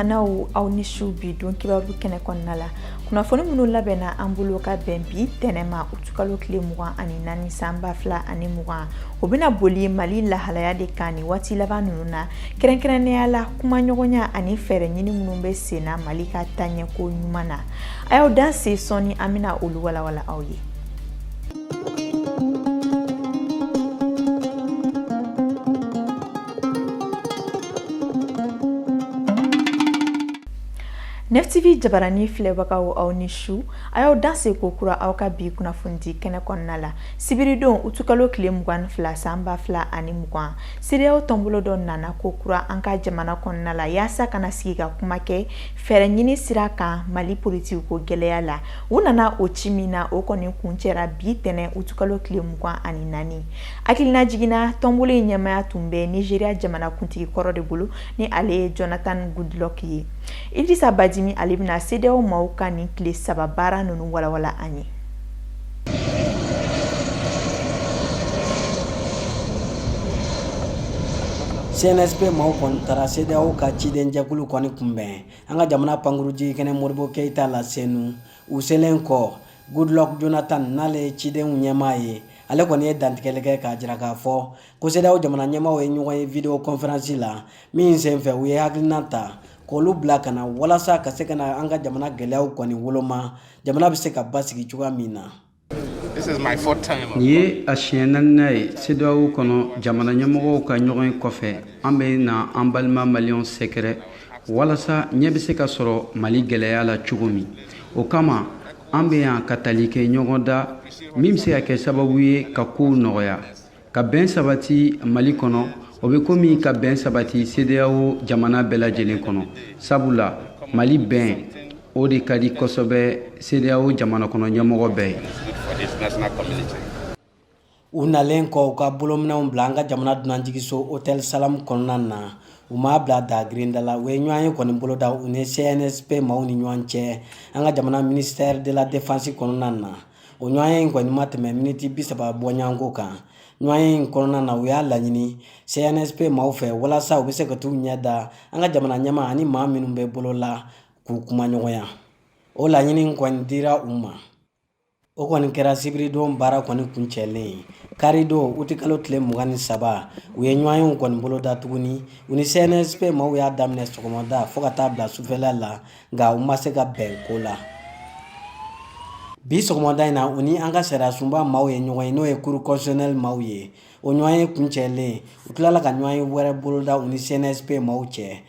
limanaw, aw ni su. Bi don kibaru kɛnɛ kɔnɔna la, kunnafoni minnu labɛnna an bolo ka bɛn bi tɛnɛ ma, utukalo tile 24 san 2020, o bɛna boli Mali lahalaya de kan ni waati laban ninnu na, kɛrɛnkɛrɛnnenya la kumaɲɔgɔnya ani fɛɛrɛ ɲini minnu bɛ sen na Mali ka taaɲɛko ɲuman na. A y'aw danse, sɔɔni an bɛna olu walawala aw ye. Nef TV jabarani filɛbagaw, aw ni su. A y'aw danse ko kura aw ka bi kunnafonidi kɛnɛ kɔnɔna la. Sibiridon, utukalo tile 22 san 2020, CEDEAO tɔnbolo dɔ nana ko kura an ka jamana kɔnɔna la, yaasa ka na sigi ka kuma kɛ fɛɛrɛ ɲini sira kan Mali politiki ko gɛlɛya la. U nana o ci min na, o kɔni kuncɛra bi tɛnɛ, utukalo tile 24. Hakilina jiginna, tɔnbolo in ɲɛmaaya tun bɛ Nigeria jamanakuntigi kɔrɔ de bolo, ni ale ye Jonathan Goodluck ye. Idrissa Badimi, ale bɛna CEDEAO maaw ka nin tile 3 baara ninnu walawala an ye. CNSP maaw kɔni taara CEDEAO ka cidenjɛkulu kɔni kunbɛn an ka jamana pankurujigikɛnɛ Modibo Keyita la Senu. U selen kɔ, Goodluck Jonathan, n'ale ye cidenw ɲɛmaa ye, ale kɔni ye dantigɛli kɛ k'a jira k'a fɔ ko CEDEAO jamana ɲɛmaaw ye ɲɔgɔn ye vidéo conférence la min senfɛ, u ye hakilina ta k'olu bila ka na walasa ka se ka na an ka jamana gɛlɛyaw kɔni woloma, jamana bɛ se ka basigi cogoya min na. Nin ye a siɲɛ naaninan ye CEDEAO kɔnɔ jamana ɲɛmɔgɔw ka ɲɔgɔn ye kɔfɛ, an bɛ na an balima maliyɛnw sɛgɛrɛ walasa ɲɛ bɛ se ka sɔrɔ Mali gɛlɛya la cogo min. O kama, an bɛ yan ka tali kɛ ɲɔgɔn da min bɛ se ka kɛ sababu ye ka kow nɔgɔya, ka bɛn sabati Mali kɔnɔ. O bɛ komi ka bɛn sabati CEDEAO jamana bɛɛ lajɛlen kɔnɔ, sabula Mali bɛn, o de ka di kosɛbɛ CEDEAO jamana kɔnɔ ɲɛmɔgɔ bɛɛ ye. U nalen kɔ u ka bolominɛnw bila an ka jamana dunanjigiso Hôtel Salam kɔnɔna na, u m'a bila da girinda la. U ye ɲɔgɔn ye kɔni boloda u ni CNSP maaw ni ɲɔgɔn cɛ an ka jamana ministère de la défense kɔnɔna na. O ɲɔgɔn ye in kɔni ma tɛmɛ miniti 30 bɔɲɔgɔnko kan. Ɲɔgɔn ye in kɔnɔna na, u y'a laɲini CNSP maaw fɛ walasa u bɛ se ka t'u ɲɛ da an ka jamana ɲɛmaa ani maa minnu bɛ bolo la k'u kuma ɲɔgɔnya. O laɲini kɔni dira u ma. O kɔni kɛra sibiridon baara kɔni kuncɛlen ye. Karidon, utikalo tile 23, u ye ɲɔgɔnyew kɔni boloda tuguni. U ni CNSP maaw y'a daminɛ sɔgɔmada fo ka taa bila sufɛla la, nka u ma se ka bɛn ko la. Bi sɔgɔmada in na, u ni an ka sariyasunba maaw ye ɲɔgɔn ye, n'o ye cour constitutionnelle maaw ye. O ɲɔgɔnye kuncɛlen, u tilala ka ɲɔgɔnye wɛrɛ boloda u ni CNSP maaw cɛ.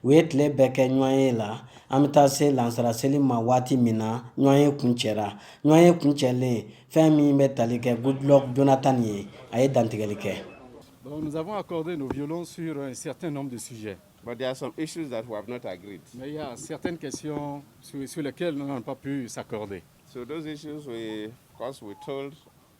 U ye tile bɛɛ kɛ ɲɔgɔnye la. An bɛ taa se lansara seli ma waati min na, ɲɔgɔnye kuncɛra. Ɲɔgɔnye kuncɛlen, fɛn min bɛ tali kɛ Goodluck Jonathan ye, a ye dantigɛli kɛ. Donc nous avons accordé nos violons sur un certain nombre de sujets. But there are some issues that we have not agreed. Mais il y a certaines questions sur lesquelles nous n'avons pas pu s'accorder. So those issues, we, of course, we told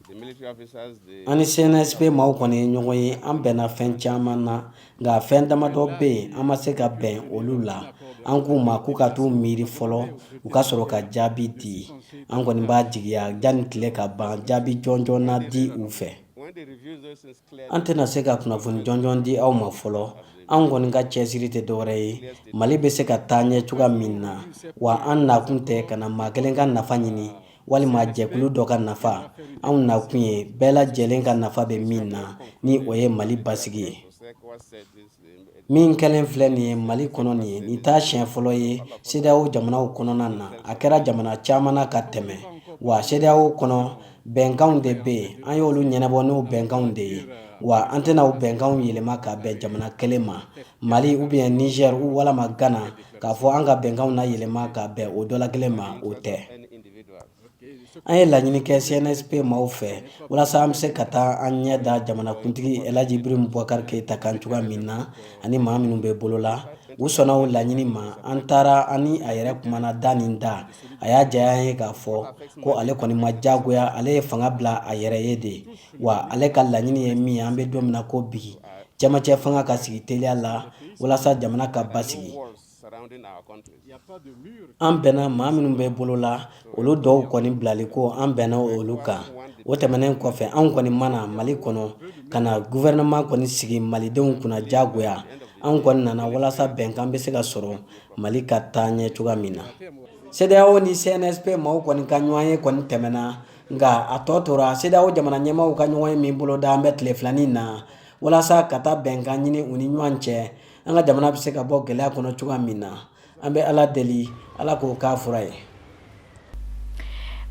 the military officers, the An ni CNSP maaw kɔni ye ɲɔgɔn ye, an bɛnna fɛn caman na, nka fɛn damadɔ bɛ yen, an ma se ka bɛn olu la. An k'u ma k'u ka t'u miiri fɔlɔ, u ka sɔrɔ ka jaabi di. An kɔni b'a jigiya janni tile ka ban, jaabi jɔnjɔn na di u fɛ. When they review those things clearly, An tɛna se ka kunnafoni jɔnjɔn di aw ma fɔlɔ. Anw kɔni ka cɛsiri tɛ dɔwɛrɛ ye Mali bɛ se ka taa ɲɛ cogoya min na. Wa an nakun tɛ ka na maa kelen ka nafa ɲini walima jɛkulu dɔ ka nafa. Anw nakun ye bɛɛ lajɛlen ka nafa bɛ min na, ni o ye Mali basigi ye. Min kɛlen filɛ nin ye Mali kɔnɔ nin ye, nin t'a siɲɛ fɔlɔ ye CEDEAO jamanaw kɔnɔna na. A kɛra jamana caman na ka tɛmɛ. Wa CEDEAO kɔnɔ, bɛnkanw de bɛ yen, an y'olu ɲɛnabɔ n'o bɛnkanw de ye. Wa an tɛna o bɛnkanw yɛlɛma ka bɛn jamana kelen ma, Mali ou bien Niger ou walama Ghana, k'a fɔ an ka bɛnkanw na yɛlɛma ka bɛn o dɔ la kelen ma, o tɛ. An ye laɲini kɛ CNSP maaw fɛ walasa an bɛ se ka taa an ɲɛ da jamanakuntigi El Hadji Ibrahim Boubacar Keïta kan cogoya min na, ani maa minnu bɛ bolo la. U sɔnna o laɲini ma. An taara, an ni a yɛrɛ kumana da ni da. A y'a diya an ye k'a fɔ ko ale kɔni ma diyagoya, ale ye fanga bila a yɛrɛ ye de. Wa ale ka laɲini ye min ye, an bɛ don min na ko bi, cɛmancɛ fanga ka sigi teliya la walasa jamana ka basigi. An bɛnna maa minnu bɛ bolo la, olu dɔw kɔni bilali ko, an bɛnna olu kan. O tɛmɛnen kɔfɛ, anw kɔni mana Mali kɔnɔ ka na gouvernement kɔni sigi malidenw kunna diyagoya. Anw kɔni nana walasa bɛnkan bɛ se ka sɔrɔ Mali ka taa ɲɛ cogoya min na. CEDEAO ni CNSP maaw kɔni ka ɲɔgɔnye kɔni tɛmɛna, nka a tɔ tora CEDEAO jamana ɲɛmaaw ka ɲɔgɔnye min boloda an bɛ tile filanin na walasa ka taa bɛnkan ɲini u ni ɲɔgɔn cɛ, an ka jamana bɛ se ka bɔ gɛlɛya kɔnɔ cogoya min na. An bɛ Ala deli, Ala k'o k'a fura ye.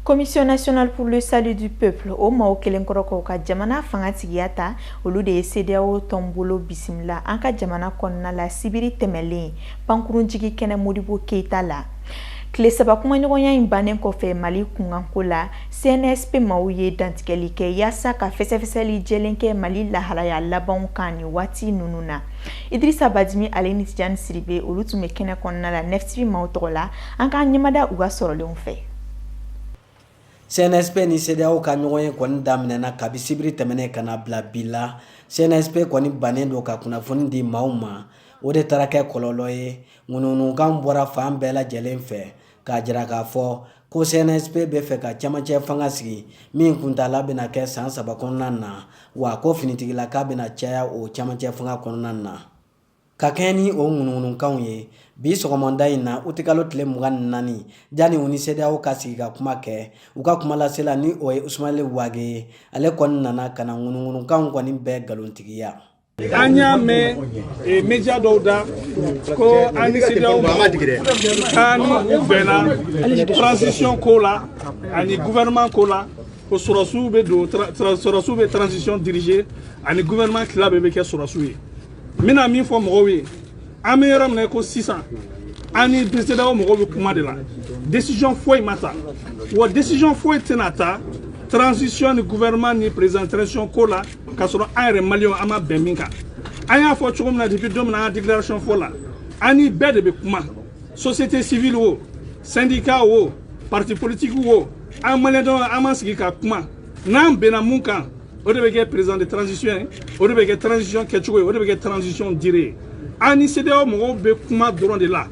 Commission nationale pour le salut du peuple o maaw kelen kɔrɔ k'u ka jamana fangatigiya ta, olu de ye CEDEAO tɔnbolo bisimila an ka jamana kɔnɔna la sibiri tɛmɛlen pankurunjigi kɛnɛ Modibo Keyita la. Tile saba kumaɲɔgɔnya in bannen kɔfɛ Mali kunkanko la, CNSP maaw ye dantigɛli kɛ yaasa ka fɛsɛfɛsɛli jɛlen kɛ Mali lahalaya labanw kan nin waati ninnu na. Idrissa Badimi ale ni Tijani Sidibe, olu tun bɛ kɛnɛ kɔnɔna la 9TV maaw tɔgɔ la. An k'an ɲɛmada u ka sɔrɔlenw fɛ. CNSP ni CEDEAO ka ɲɔgɔnye kɔni daminɛna kabi sibiri tɛmɛnen ka na bila bi la. CNSP kɔni bannen don ka kunnafoni di maaw ma. O de taara kɛ kɔlɔlɔ ye. Ŋunuŋunukan bɔra fan bɛɛ lajɛlen fɛ k'a jira k'a fɔ ko CNSP bɛ fɛ ka cɛmancɛ fanga sigi min kuntaala bɛna kɛ san 3 kɔnɔna na, wa ko finitigilaka bɛna caya o cɛmancɛ fanga kɔnɔna na. Ka kɛɲɛ ni o ŋunuŋunukanw ye, bi sɔgɔmada in na, utikalo tile 24, janni u ni CEDEAO ka sigi ka kuma kɛ, u ka kumalasela ni o ye Ismaël Wagué ye, ale kɔni nana ka na ŋunuŋunukanw kɔni bɛɛ nkalontigiya. An y'a mɛn media dɔw da ko an ni CEDEAO k'an ni u bɛnna transition ko la ani gouvernement ko la, ko sɔrɔsiw bɛ don, sɔrɔsiw bɛ transition diriger ani gouvernement tila bɛɛ bɛ kɛ sɔrɔsiw ye. N bɛna min fɔ mɔgɔw ye, an bɛ yɔrɔ min na ko sisan, an ni CEDEAO mɔgɔw bɛ kuma de la. Décision foyi ma ta, wa décision foyi tɛna ta transition ni gouvernement ni président transition ko la k'a sɔrɔ an yɛrɛ maliyɛnw an ma bɛn min kan. An y'a fɔ cogo min na depuis don min na an ka déclaration fɔ la, an ni bɛɛ de bɛ kuma, société civile o, syndicat o, parti politique o, an maliyɛn dama an ma sigi ka kuma. N'an bɛnna mun kan, o de bɛ kɛ président de transition ye, o de bɛ kɛ transition kɛcogo ye, o de bɛ kɛ transition durée ye. An ni CEDEAO mɔgɔw bɛ kuma dɔrɔn de la.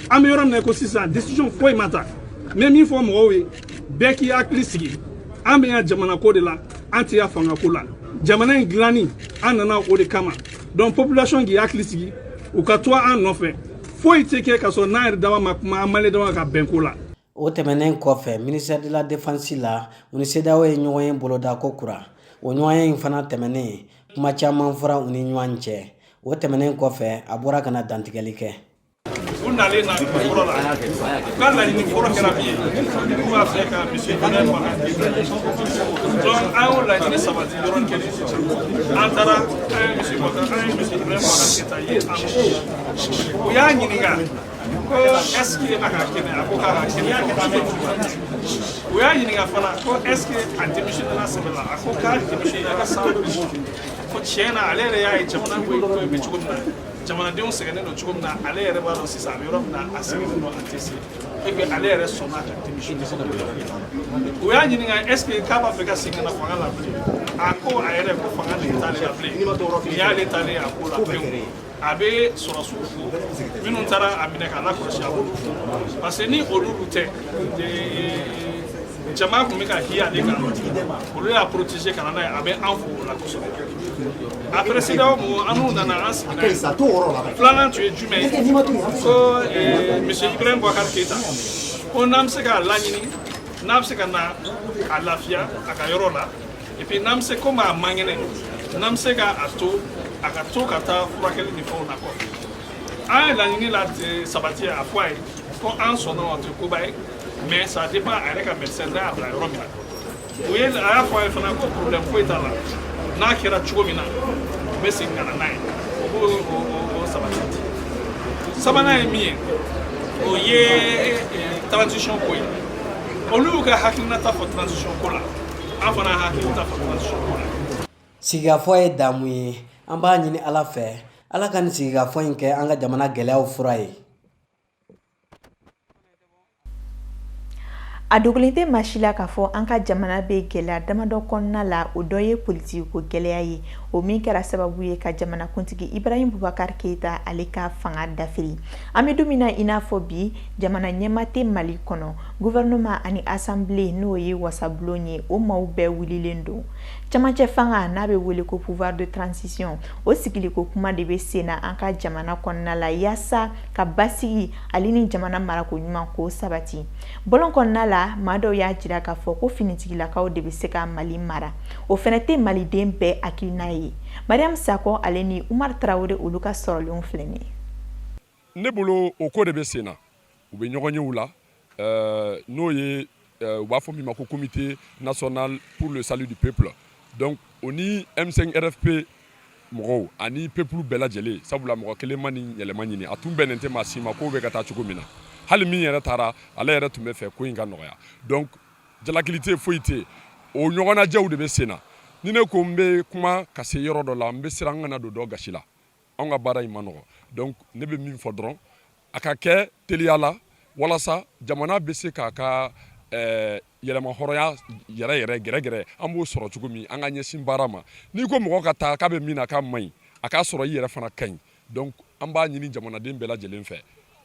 An bɛ yɔrɔ min na ko sisan, décision foyi ma ta. N bɛ min fɔ mɔgɔw ye, bɛɛ k'i hakili sigi, an bɛ yan jamana ko de la, an tɛ yan fanga ko la. Jamana in dilanni, an nana o de kama. Donc population k'i hakili sigi, u ka to an nɔfɛ. Foyi tɛ kɛ k'a sɔrɔ n'an yɛrɛ dama ma kuma, an maliyɛn dama ka bɛn ko la. O tɛmɛnen kɔfɛ, ministère de la défense la, u ni CEDEAO ye ɲɔgɔnye boloda ko kura. O ɲɔgɔnye in fana tɛmɛnen, kuma caman fɔra u ni ɲɔgɔn cɛ. O tɛmɛnen kɔfɛ, a bɔra ka na dantigɛli kɛ. U nalen na fɔlɔ la, u ka laɲini fɔlɔ kɛra min ye, k'u b'a fɛ ka monsieur Ibrahim Boubacar Keïta. Donc an y'o laɲini sabati yɔrɔnin kelen. An taara, an ye monsieur Boubacar, an ye monsieur Ibrahim Boubacar Keïta ye. An u y'a ɲininka ko est ce que a ka kɛnɛ, a ko k'a ka kɛnɛ. U y'a ɲininka fana ko est ce que a démissionné la sɛbɛ la, a ko k'a démissionné ka san ko tiɲɛ na, ale yɛrɛ y'a ye jamana ko bɛ cogo min na, jamanadenw sɛgɛnnen don cogo min na, ale yɛrɛ b'a dɔn sisan a bɛ yɔrɔ min na, a sɛgɛnnen don, a tɛ se, et puis ale yɛrɛ sɔnna ka démissionner. U y'a ɲininka est ce que k'a b'a fɛ ka segin ka na fanga la bilen, a ko a yɛrɛ ko fanga nege t'ale la bilen, nin y'ale taalen a ko la pewu. A bɛ sɔrɔsiw fo minnu taara a minɛ k'a lakɔlɔsi, a b'olu fo, parce que ni olu tɛ, jama tun bɛ ka hi ale kan, olu y'a protéger ka na n'a ye. A bɛ an fo o la kosɛbɛ. Après CEDEAO mɔgɔw, an n'u nana an sigi n'a ye. Filanan tun ye jumɛn ye? Ko monsieur Ibrahim Boubacar Keïta, ko n'an bɛ se k'a laɲini n'a bɛ se ka na a lafiya a ka yɔrɔ la, et puis n'an bɛ se, komi a man kɛnɛ, n'an bɛ se ka a to a ka to ka taa furakɛli ni fɛnw na kɔfɛ. An ye laɲini la sabati, a fɔ a ye ko an sɔnna, o tɛ koba ye, mais ça dépend a yɛrɛ ka médecin n'a y'a bila yɔrɔ min na. U ye a y'a fɔ a ye fana ko problème foyi t'a la, n'a kɛra cogo min na, u bɛ segin ka na n'a ye, o b'o o sabati. Sabanan ye min ye, o ye transition ko ye. Olu y'u ka hakilinata fɔ transition ko la, an fana hakilinata fɔ transition ko la. Sigikafɔ ye damu ye. An b'a ɲini Ala fɛ, Ala ka nin sigikafɔ in kɛ an ka jamana gɛlɛyaw fura ye. A dogolen tɛ maa si la k'a fɔ an ka jamana bɛ gɛlɛya damadɔ kɔnɔna la. O dɔ ye politikiko gɛlɛya ye, o min kɛra sababu ye ka jamanakuntigi Ibrahim Boubacar Keita ale ka fanga dafiri. An bɛ don min na i n'a fɔ bi, jamana ɲɛmaa tɛ Mali kɔnɔ. Gouvernement ani assemblée, n'o ye wasabulon ye, o maaw bɛɛ wulilen don. Camancɛ fanga n'a bɛ wele ko pouvoir de transition, o sigiliko kuma de bɛ sen na an ka jamana kɔnɔna la, yaasa ka basigi ale ni jamana marako ɲuman k'o sabati. Bɔlɔn kɔnɔna la, maa dɔw y'a jira k'a fɔ ko finitigilakaw de bɛ se ka Mali mara. O fɛnɛ tɛ maliden bɛɛ hakilina ye. Mariam Sakɔ ale ni Umar Tarawele, olu ka sɔrɔlenw filɛ nin ye. Ne bolo, o ko de bɛ sen na. U bɛ ɲɔgɔn yew la, n'o ye u b'a fɔ min ma ko Comité national pour le salut du peuple. Donc o ni M5 RFP mɔgɔw ani peuple bɛɛ lajɛlen, sabula mɔgɔ kelen ma nin yɛlɛma ɲini. A tun bɛnnen tɛ maa si ma ko bɛ ka taa cogo min na. Hali min yɛrɛ taara, ale yɛrɛ tun bɛ fɛ ko in ka nɔgɔya. Donc jalakili tɛ, foyi tɛ. O ɲɔgɔnnajɛw de bɛ sen na. Ni ne ko n bɛ kuma ka se yɔrɔ dɔ la, n bɛ siran n kana don dɔ gasi la. Anw ka baara in ma nɔgɔ. Donc ne bɛ min fɔ dɔrɔn, a ka kɛ teliya la walasa jamana bɛ se k'a ka yɛlɛma hɔrɔnya yɛrɛ yɛrɛ gɛrɛgɛrɛ, an b'o sɔrɔ cogo min. An ka ɲɛsin baara ma. N'i ko mɔgɔ ka taa k'a bɛ min na k'a man ɲi, a k'a sɔrɔ i yɛrɛ fana ka ɲi. Donc an b'a ɲini jamanaden bɛɛ lajɛlen fɛ.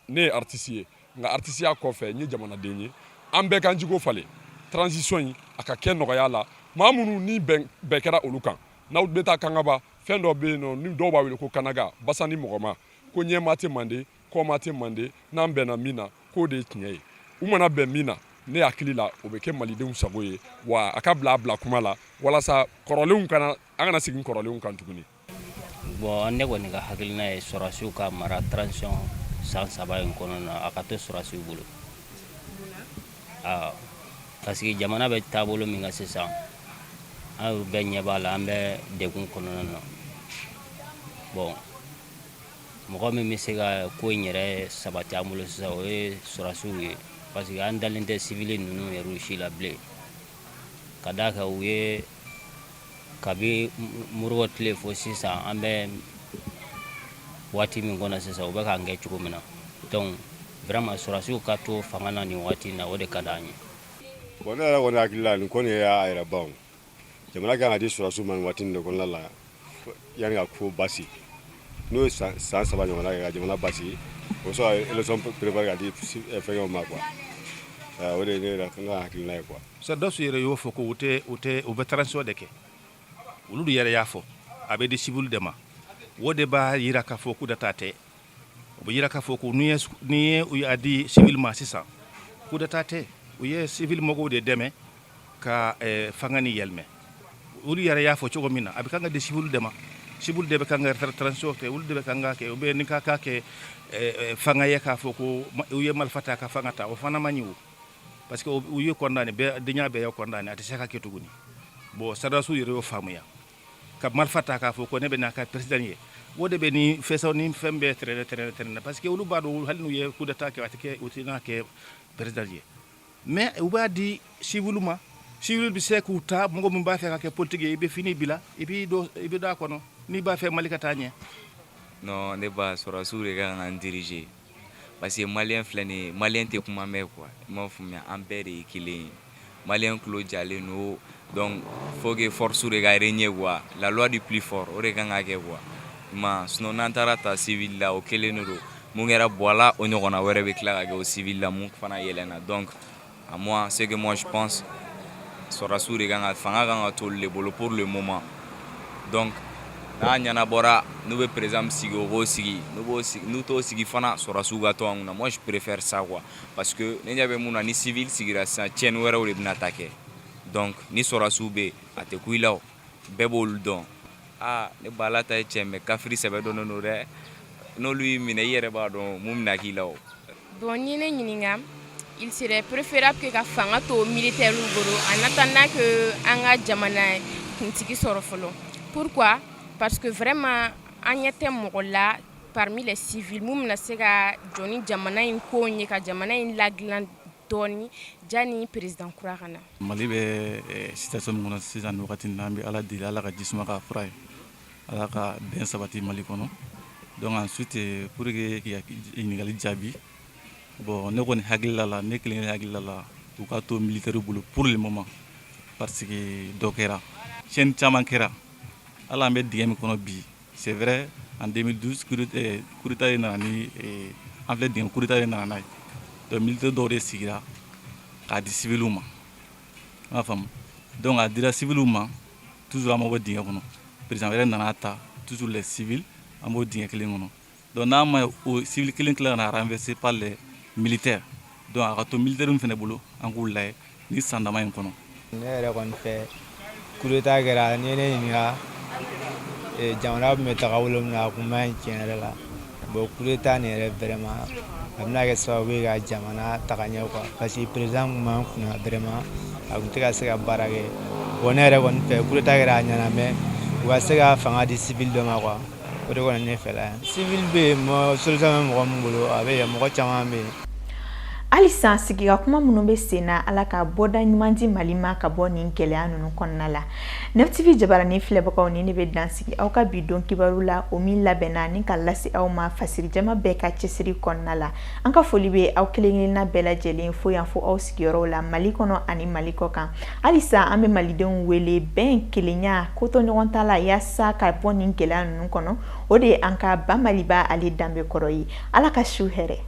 Ne ye artiste ye, nka artisiya kɔfɛ, n ye jamanaden ye. An bɛɛ k'an jiko falen transition in, a ka kɛ nɔgɔya la. Maa minnu ni bɛn bɛɛ kɛra olu kan, n'aw bɛ taa Kangaba, fɛn dɔ bɛ yen nɔ ni dɔw b'a wele ko kanaga basa ni mɔgɔ ma ko ɲɛmaa tɛ mande, kɔmaa tɛ mande. N'an bɛnna min na, k'o de ye tiɲɛ ye. U mana bɛn min na, ne hakili la, o bɛ kɛ malidenw sago ye. Wa a ka bila a bila kuma la walasa kɔrɔlenw kana, an kana segin kɔrɔlenw kan tuguni. Bon, ne kɔni ka hakilina ye, sɔrɔdasiw ka mara transition san 3 in kɔnɔna na, a ka to sɔrɔdasiw bolo, parce que jamana bɛ taabolo min kan sisan, an bɛɛ ɲɛ b'a la, an bɛ degun kɔnɔna na. Bon, mɔgɔ min bɛ se ka ko in yɛrɛ sabati an bolo sisan, o ye sɔrɔdasiw ye, parce que an dalen tɛ civil ninnu yɛrɛ si la bilen, ka d'a kan u ye kabi Modibo tile fo sisan, an bɛ waati min kɔnɔ sisan, u bɛ k'an kɛ cogo min na. Donc vraiment, sɔrɔdasiw ka to fanga na nin waati in na, o de ka d'an ye. Bon, ne yɛrɛ kɔni hakili la, nin ko nin y'a yɛrɛ ban. Jamana kan ka di sɔrɔdasiw ma nin waati nin de kɔnɔna la, yanni ka ko basigi. N'o ye san 3 ɲɔgɔnna kɛ ka jamana basigi, o bɛ sɔrɔ ka élection préparer ka di fɛnkɛw ma quoi. O de ye ne yɛrɛ ka hakilina ye quoi. Sɔrɔdasiw yɛrɛ y'o fɔ ko u tɛ u bɛ transition de kɛ. Olu de yɛrɛ y'a fɔ a bɛ di civil de ma. O de b'a yira k'a fɔ coup d'état tɛ. O bɛ yira k'a fɔ ko n'i ye u y'a di civil ma sisan, coup d'état tɛ. U ye civil mɔgɔw de dɛmɛ ka fanga ni yɛlɛmɛ. Olu yɛrɛ y'a fɔ cogo min na, a bɛ kan ka di civil de ma. Civil de bɛ kan ka transition kɛ, olu de bɛ kan ka kɛ. U bɛ ni ka kɛ fanga ye k'a fɔ ko u ye marifa ta ka fanga ta, o fana ma ɲi o, parce que u ye condamné bɛɛ, diɲɛ bɛɛ ye condamné, a tɛ se ka kɛ tuguni. Bon, sɔrɔdasiw yɛrɛ y'o faamuya ka marifa ta k'a fɔ ko ne bɛ n'a ka président ye. O de bɛ ni fɛsaw ni fɛn bɛɛ tɛrɛnɛ tɛrɛnɛ tɛrɛnɛ, parce que olu b'a dɔn, hali n'u ye coup d'état kɛ, a tɛ kɛ, u tɛna kɛ président ye. Mais u b'a di civil ma, civil bɛ se k'u ta. Mɔgɔ min b'a fɛ ka kɛ politique ye, i bɛ fini bila, i b'i don, i bɛ don a kɔnɔ n'i b'a fɛ Mali ka taa ɲɛ. Non, ne ba, sɔrɔdasiw de kan k'an diriger, parce que malien filɛ nin ye, malien tɛ kuma mɛn quoi. I m'a faamuya? An bɛɛ de ye kelen ye. Malien tulo jalen don. Donc faut que force de ka régner quoi, la loi du plus fort, o de kan ka kɛ quoi. I ma, sinon n'an taara ta civil la, o kelen de don. Mun kɛra Buwala, o ɲɔgɔnna wɛrɛ bɛ tila ka kɛ o civil la mun fana yɛlɛnna. Donc à moi, ce que moi je pense, sɔrɔdasiw de kan ka fanga kan ka to olu de bolo pour le moment. Donc n'a ɲɛnabɔra, n'u bɛ président sigi, o k'o sigi. N'u b'o sigi, n'u t'o sigi fana, sɔrɔdasiw ka to an kunna. Moi, je préfère ça quoi, parce que ne ɲɛ bɛ mun na, ni civil sigira sisan, tiɲɛni wɛrɛw de bɛna ta kɛ. Donc ni sɔrɔdasiw bɛ yen, a tɛ ku i la, o bɛɛ b'olu dɔn. Aa, ne ba, Ala ta ye tiɲɛ, mais kafiri sɛbɛ dɔnnen don dɛ. N'olu y'i minɛ, i yɛrɛ b'a dɔn mun bɛna k'i la o. Bon, ni ne ɲininka, il serait préférable que ka fanga to militaire bolo en attendant que an ka jamana kuntigi sɔrɔ fɔlɔ. Pourquoi? Parce que vraiment, an ɲɛ tɛ mɔgɔ la parmi les civils mun bɛna se ka jɔ ni jamana in ko ye, ka jamana in ladilan dɔɔni janni président kura ka na. Mali bɛ situation min kɔnɔ sisan nin wagati in na, an bɛ Ala deli, Ala ka ji suma k'a fura ye, Ala ka bɛn sabati Mali kɔnɔ. Donc ensuite, pour que k'i ka ɲininkali jaabi, bon, ne kɔni hakilila la, ne kelen hakilila la. U ka to militaire bolo pour le moment, parce que dɔ kɛra, tiɲɛni caman kɛra. Hali an bɛ dingɛ min kɔnɔ bi, c'est vrai, en 2012, coup d'état de nana ni an filɛ dingɛ, coup d'état de nana n'a ye. Donc militaire dɔw de sigira k'a di civiliw ma, i m'a faamu. Donc a dira civiliw ma, toujours an ma bɔ dingɛ kɔnɔ. Président wɛrɛ nana ta, toujours les civils, an b'o dingɛ kelen kɔnɔ. Donc n'a ma o civil kelen tila ka na renverser par les militaires, donc a ka to militaire min fana bolo, an k'u lajɛ ni san dama in kɔnɔ. Ne yɛrɛ kɔni fɛ, coup d'état kɛra. N'i ye ne ɲininka, jamana tun bɛ tagabolo min na, a kun man ɲi tiɲɛ yɛrɛ la. Bon, coup d'état nin yɛrɛ, vraiment, a bɛna kɛ sababu ye ka jamana taga ɲɛ quoi, parce que président kun b'an kunna, vraiment, a kun tɛ ka se ka baara kɛ. Bon, ne yɛrɛ kɔni fɛ, coup d'état kɛra, a ɲɛna, mais u ka se ka fanga di civil dɔ ma quoi. O de kɔni ne fɛla ye. Civil bɛ yen, mɔgɔ solution bɛ mɔgɔ min bolo, a bɛ yen, mɔgɔ caman bɛ yen. Halisa sigika kuma minnu bɛ sen na, Ala ka bɔda ɲuman di Mali ma ka bɔ nin gɛlɛya ninnu kɔnɔna la. Nef TV jabaranin filɛbagaw, ni ne bɛ dansigi aw ka bi don kibaru la, o min labɛnna ni ka lase aw ma fasirijama bɛɛ ka cɛsiri kɔnɔna la. An ka foli bɛ aw kelen-kelenna bɛɛ lajɛlen fo yan fo aw sigiyɔrɔw la, Mali kɔnɔ ani Mali kɔ kan. Halisa an bɛ malidenw wele bɛn, kelenya, kotɔ ɲɔgɔn ta la, yaasa ka bɔ nin gɛlɛya ninnu kɔnɔ. O de ye an ka ba Maliba ale danbe kɔrɔ ye. Ala ka su hɛrɛ.